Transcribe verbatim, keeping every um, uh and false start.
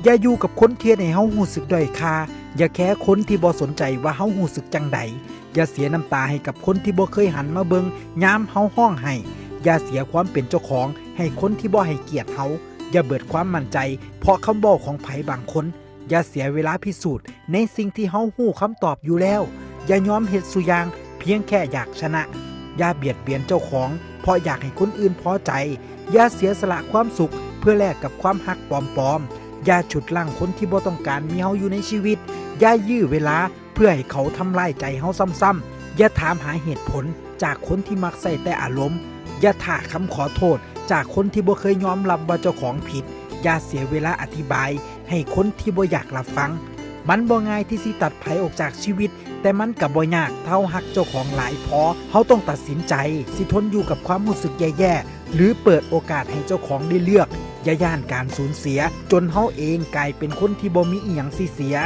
อย่าอยู่กับคนที่เฮ็ดให้เฮารู้สึกด้อยค่า อย่าแคร์คนที่บ่สนใจว่าเฮารู้สึกจั่งใด อย่าเสียน้ำตาให้กับคนที่บ่เคยหันมาเบิ่งยามเฮาร้องไห้ อย่าเสียความเป็นเจ้าของให้คนที่บ่ให้เกียรติเฮา อย่าเบิดความมั่นใจเพราะคำเว้าของไผบางคน อย่าเสียเวลาพิสูจน์ในสิ่งที่เฮารู้คำตอบอยู่แล้ว อย่ายอมเฮ็ดซุอย่างเพียงแค่อยากชนะ อย่าเบียดเบียนเจ้าของเพราะอยากให้คนอื่นพอใจ อย่าเสียสละความสุขเพื่อแลกกับความฮักปลอมๆ อย่าฉุดรั้งคนที่บ่ต้องการมีเฮาอยู่ในชีวิต อย่ายื้อเวลาเพื่อให้เขาทำลายใจเฮาซ้ำๆ อย่าถามหาเหตุผลจากคนที่มักใช้แต่อารมณ์ อย่าท่าคำขอโทษจากคนที่บ่เคยยอมรับว่าเจ้าของผิด อย่าเสียเวลาอธิบายให้คนที่บ่อยากรับฟัง มันบ่ง่ายที่สิตัดไผออกจากชีวิต แต่มันก็บ่ยากถ้าเฮาฮักเจ้าของหลายพอ เฮาต้องตัดสินใจสิทนอยู่กับความรู้สึกแย่ๆ หรือเปิดโอกาสให้เจ้าของได้เลือก อย่าย้านการสูญเสีย จนเฮาเองกลายเป็นคนที่บ่มีอิหยังสิเสีย